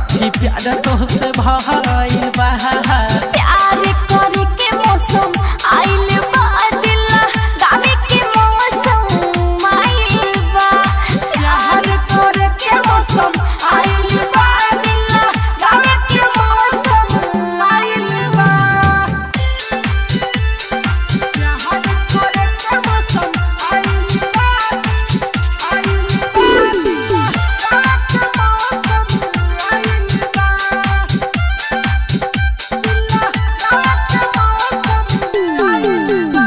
सखी प्यार तोहसे भइल बा। प्यार करे के मौसम आइल बा, दिल गावे के मौसम आइल बा। प्यार करे के मौसम आइल बा, दिल गावे के मौसम आइल बा। प्यार करे के मौसम आइल बा, आइल बा, गावे के मौसम आइल बा, दिल गावे के मौसम आइल बा।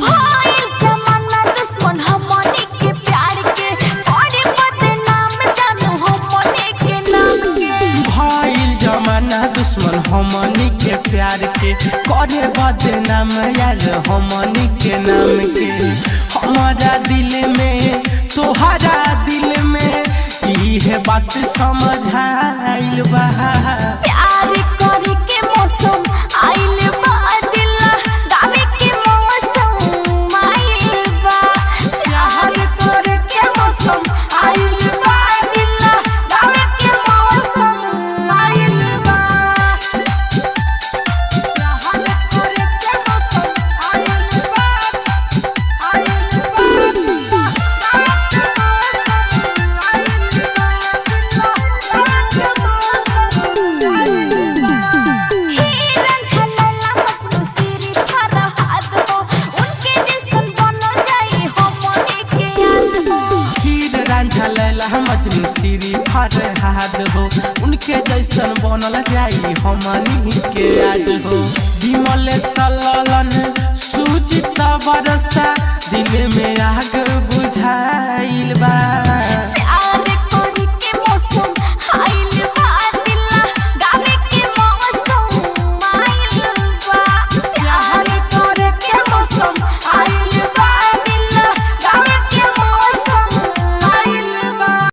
भइल जमाना दुश्मन हमनी के प्यार के, बड़े बदनाम जानू हमनी के नाम के। भइल जमाना दुश्मन हमनी के प्यार के, करे बदनाम यार हमनी के नाम के। हमारा दिल में तोहरा दिल में इहे बात समझाइल बा। प्यार करे के मौसम आइल बा, दिल गावे के मौसम आइल बा। प्यार करे के मौसम आइल बा, दिल गावे के मौसम आइल बा। प्यार करे के मौसम आइल बा, आइल बा, गावे के मौसम आइल बा, गावे के मौसम आइल बा। हीरा झलला मजनू सिरी फरहाद हो, उनके जैसन बन जाई हमनी के याद हो। हीर रांझा लैला मजनू सिरी फरहाद हो, उनके जैसन बनल जाई हमनी के आज हो। विमल सललन सूचित बरसा दिल में आग बुझाइल बा।